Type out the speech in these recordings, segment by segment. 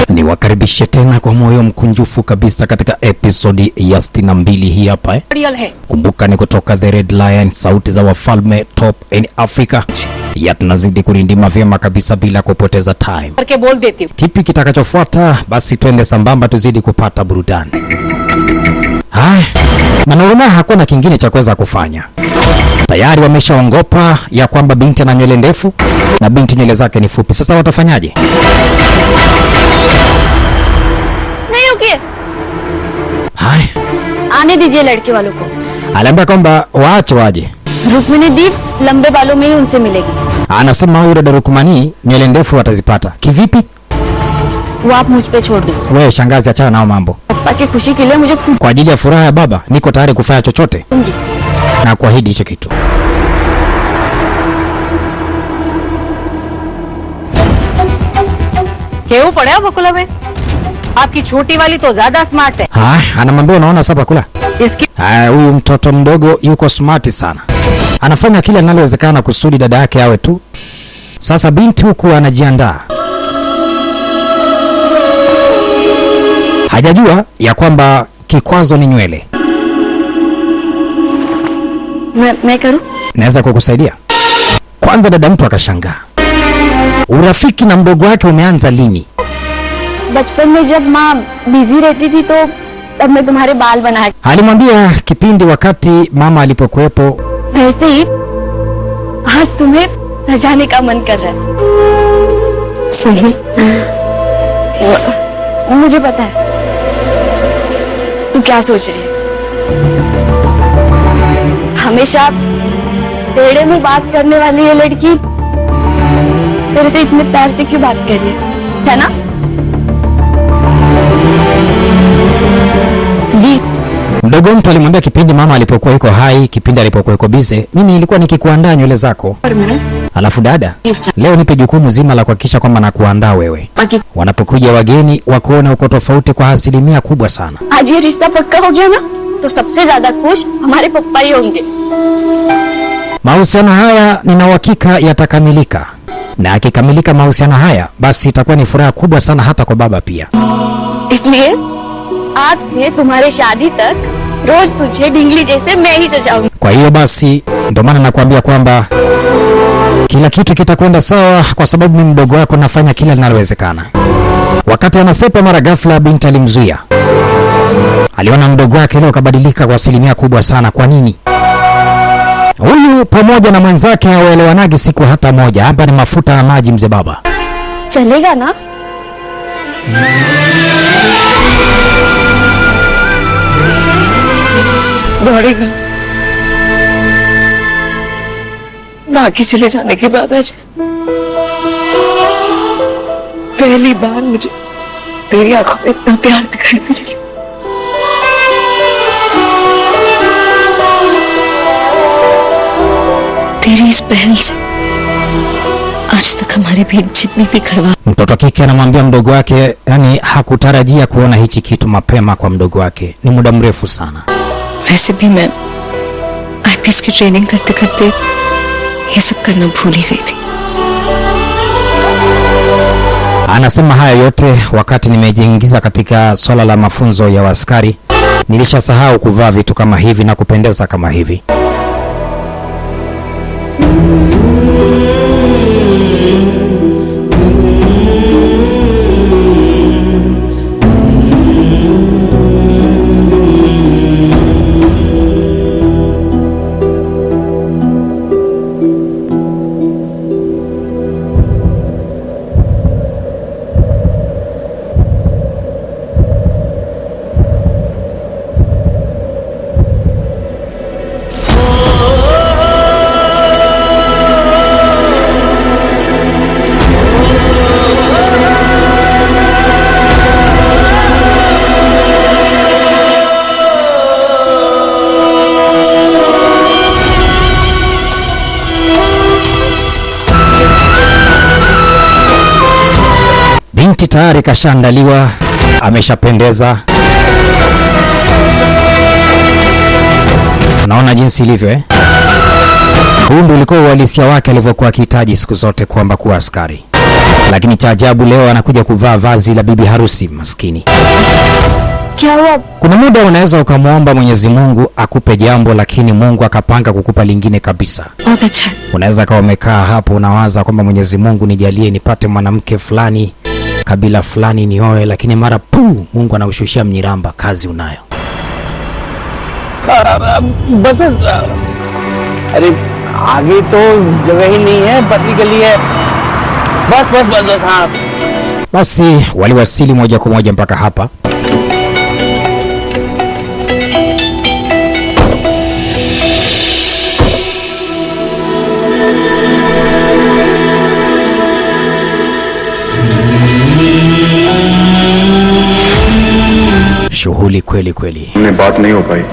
Niwakaribishe tena kwa moyo mkunjufu kabisa katika episodi ya 62 hii hapa, eh. Real है। Kumbuka ni kutoka The Red Lion, sauti za wafalme, top in Africa. Ya tunazidi kurindima vyema kabisa bila kupoteza time. करके बोल देती हूँ। Kipi kitakachofuata? Basi twende sambamba tuzidi kupata burudani. Haya, Manorama hakuna kingine cha kuweza kufanya. Tayari wameshaongopa ya kwamba binti ana nywele ndefu na binti nywele zake ni fupi. Sasa watafanyaje? नहीं रुकिए, Haya, आने दीजिए लड़के वालों को। aliambia kwamba waache waje. Rukmini दी लंबे बालों में ही उनसे मिलेगी। Anasema huyu dada Rukumani nywele ndefu watazipata kivipi? वो आप मुझ पे छोड़ दो। Wewe shangazi, achana nao mambo. पप्पा की खुशी के लिए मुझे खुद Kwa ajili ya furaha ya baba niko tayari kufanya chochote दूंगी। na kuahidi hicho kitu. केहू पड़े हो बकुला में, आपकी छोटी वाली तो ज्यादा स्मार्ट है। Ha, anamwambia unaona sasa kula. इसकी Haya, huyu mtoto mdogo yuko smart sana, anafanya kila linalowezekana kusudi dada yake awe tu. Sasa binti huku anajiandaa, hajajua ya kwamba kikwazo ni nywele. मैं करूँ? Naweza kukusaidia? Kwanza dada mtu akashangaa, urafiki na mdogo wake umeanza lini? बचपन में जब माँ बिजी रहती थी तो तब मैं तुम्हारे बाल बना Alimwambia kipindi wakati mama alipokuwepo. वैसे ही आज तुम्हें सजाने का मन कर रहा है। सुनो, मुझे पता है तू क्या सोच रही है। हमेशा टेढ़े में बात करने वाली ये लड़की तेरे से इतने प्यार से क्यों बात कर रही है ना? दी Mdogo mtu alimwambia kipindi mama alipokuwa yuko hai, kipindi alipokuwa yuko bize, mimi nilikuwa nikikuandaa nywele zako. और मैं Alafu dada, leo nipe jukumu zima la kuhakikisha kwamba nakuandaa wewe. बाकी Wanapokuja wageni wakuone uko tofauti kwa asilimia kubwa sana. आज ये रिश्ता पक्का हो गया ना तो सबसे ज्यादा खुश हमारे पप्पा ही होंगे। Mahusiano haya nina uhakika yatakamilika, na akikamilika mahusiano haya, basi itakuwa ni furaha kubwa sana hata kwa baba pia. इसलिए आज से तुम्हारे शादी तक रोज तुझे डिंगली जैसे मैं ही सजाऊंगी। Kwa hiyo basi, ndio maana nakuambia kwamba kila kitu kitakwenda sawa, kwa sababu mimi mdogo wako nafanya kila linalowezekana. Wakati anasepa, mara ghafla binti alimzuia. Aliona mdogo wake leo kabadilika kwa asilimia kubwa sana. Kwa nini? Huyu pamoja na mwenzake hawaelewanagi siku hata moja. Hapa ni mafuta na maji, mzee baba. चलेगा ना? दौड़ेगा। बाकी चले जाने के बाद आज पहली बार मुझे तेरी आंखों में इतना प्यार दिखाई दे रहा है। तेरी इस पहल से आज तक हमारे बीच जितनी भी कड़वा Mtoto kike anamwambia mdogo wake, yani hakutarajia kuona hichi kitu mapema kwa mdogo wake, ni muda mrefu sana. वैसे भी मैं आईपीएस की ट्रेनिंग करते करते ये सब करना भूल ही गई थी। Anasema haya yote wakati nimejiingiza katika swala la mafunzo ya askari, nilishasahau kuvaa vitu kama hivi na kupendeza kama hivi. Binti tayari kashaandaliwa, ameshapendeza. Unaona jinsi ilivyo, eh? Huu ndio ulikuwa uhalisia wake alivyokuwa akihitaji siku zote kwamba kuwa askari. Lakini cha ajabu leo anakuja kuvaa vazi la bibi harusi maskini. क्या हुआ? Kuna muda unaweza ukamwomba Mwenyezi Mungu akupe jambo, lakini Mungu akapanga kukupa lingine kabisa. बहुत अच्छा है। Unaweza kawa umekaa hapo unawaza kwamba Mwenyezi Mungu nijalie nipate mwanamke fulani kabila fulani nioe, lakini mara pu Mungu anaushushia mnyiramba, kazi unayo. बस बस, अरे आगे तो जगह ही नहीं है, पतली गली है। बस बस बस बस, हाँ। Basi waliwasili moja kwa moja mpaka hapa. Shughuli kweli kweli. हमने बात नहीं हो पाई,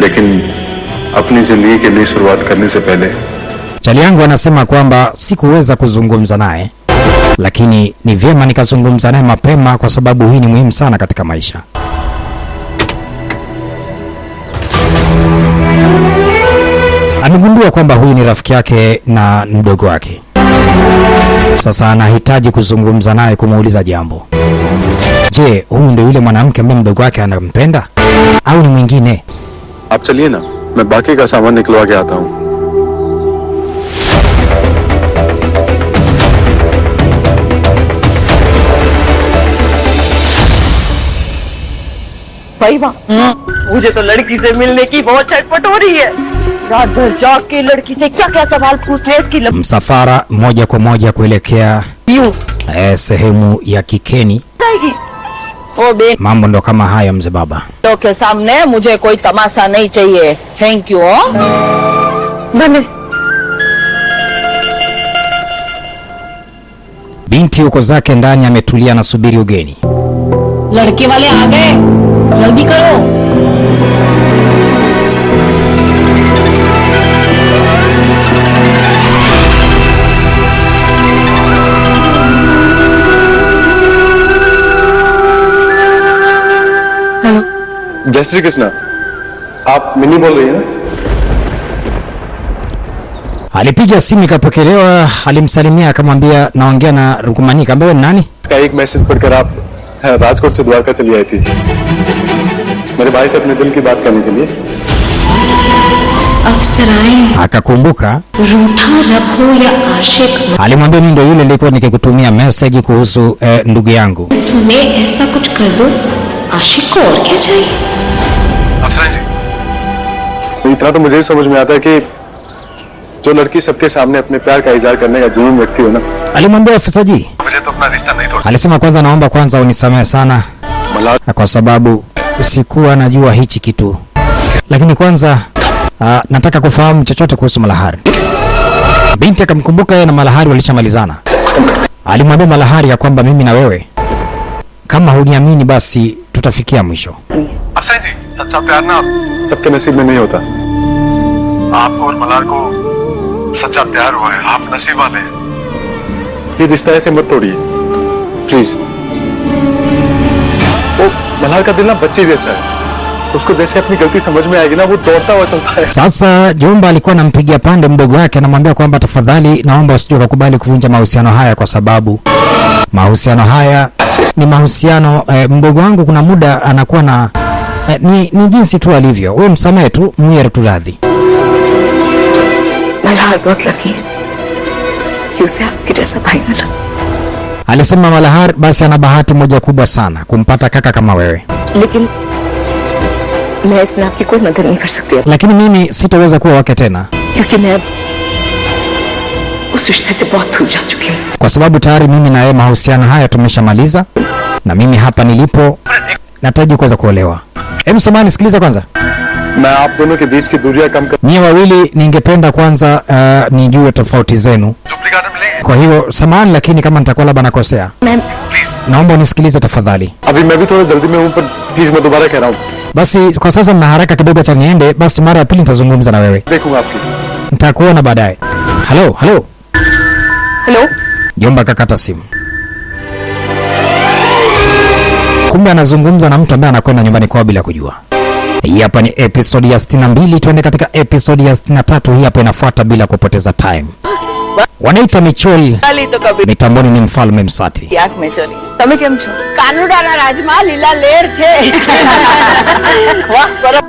लेकिन अपनी जिंदगी के लिए शुरुआत करने से पहले Chali yangu anasema kwamba sikuweza kuzungumza naye, lakini ni vyema nikazungumza naye mapema kwa sababu hii ni muhimu sana katika maisha. Amegundua kwamba huyu ni rafiki yake na mdogo wake. Sasa anahitaji kuzungumza naye, kumuuliza jambo. Je, huyu ndio yule mwanamke ambaye mdogo wake anampenda au ni mwingine? आप चलिए ना, मैं बाकी का सामान निकलवा के आता हूँ। भाई वाह, मुझे तो लड़की से मिलने की बहुत छटपट हो रही है। रात भर जाग के लड़की से क्या क्या सवाल पूछ रहे इसकी Msafara moja kwa moja kuelekea लंबी sehemu ya Kikeni. जाएगी। ओ बे Mambo ndo kama haya mzee baba. के सामने मुझे कोई तमाशा नहीं चाहिए। Thank you. मैंने Binti yuko zake ndani ametulia, anasubiri ugeni. लड़के वाले आ गए, जल्दी करो। हेलो, जय श्री कृष्णा। आप मिनी बोल रही हैं ना? Alipiga simu ikapokelewa, alimsalimia akamwambia naongea na Rukumani. Akamwambia wewe ni nani? इसका एक मैसेज पढ़कर आप राजकोट से द्वारका चली आई थी मेरे भाई से अपने दिल की बात करने के लिए। अफसराएं Akakumbuka, रूठा रब हो या आशिक alimwambia mimi ndio yule nilikuwa nikikutumia message kuhusu ndugu yangu. सुने, ऐसा कुछ कर दो आशिक को और क्या चाहिए। अफसरान जी, इतना तो मुझे भी समझ में आता है कि जो लड़की सबके सामने अपने प्यार का इजहार करने का जुनून रखती हो ना, Alimwambia afisa ji, मुझे तो अपना रिश्ता नहीं तोड़ alisema kwanza naomba kwanza unisamehe sana Malhar kwa sababu sikuwa najua hichi kitu, lakini kwanza nataka kufahamu chochote kuhusu Malahari. Binti akamkumbuka yeye na Malahari walishamalizana. Alimwambia Malahari ya kwamba mimi na wewe kama huniamini basi tutafikia mwisho. अफसरान जी, सच्चा प्यार ना सबके नसीब में नहीं होता। आपको और मल्हार को सच्चा प्यार हुआ है, आप नसीब वाले हैं। ये रिश्ता ऐसे मत तोड़िए प्लीज। वो मल्हार का दिल ना बच्चे जैसा है, उसको जैसे अपनी गलती समझ में आएगी ना वो दौड़ता हुआ चलता है। Sasa Jomba alikuwa anampigia pande mdogo wake, anamwambia kwamba tafadhali naomba usije ukakubali kuvunja mahusiano haya, kwa sababu mahusiano haya ni mahusiano mdogo wangu kuna muda anakuwa na ni jinsi tu alivyo, wewe msamehe tu, mwie tu radhi. Malhar बहुत लकी है कि उसे आपके जैसा भाई मिला। Alisema Malahar basi ana bahati moja kubwa sana kumpata kaka kama wewe, लेकिन मैं इसमें आपकी कोई मदद नहीं कर सकती अब, lakini mimi sitaweza kuwa wake tena क्योंकि मैं अब उस रिश्ते से बहुत दूर जा चुकी हूँ। kwa sababu tayari mimi na yeye mahusiano haya tumeshamaliza, na mimi hapa nilipo nahitaji kuweza kuolewa. Hebu samahani, sikiliza kwanza. मैं आप दोनों के बीच की दूरियां कम कर Nyie wawili ningependa kwanza nijue tofauti zenu. Jubilee garden मिलेंगे Kwa hiyo samahani, lakini kama nitakuwa labda nakosea, मैं naomba unisikilize tafadhali. अभी मैं भी थोड़ा जल्दी में हूँ, पर प्लीज मैं दोबारा कह रहा हूँ, Basi kwa sasa mna haraka kidogo, acha niende basi, mara ya pili nitazungumza na wewe, देखूंगा आपकी। nitakuona baadaye. Halo, halo. Hello, Jomba kakata simu. Kumbe anazungumza na mtu ambaye anakwenda nyumbani kwao bila kujua. Hii hapa ni episode ya 62, twende katika episode ya 63. Hii hapa inafuata bila kupoteza time. Wanaita Micholi, ખાલી તો કભી mitamboni ni Mfalme Msati. આંખ મેં ચોલી તમે કેમ છો? કાનુડાના રાજમાં લીલા લેર છે. વાહ, સરસ.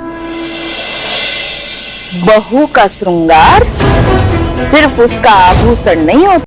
बहू का श्रृंगार सिर्फ उसका आभूषण नहीं होता।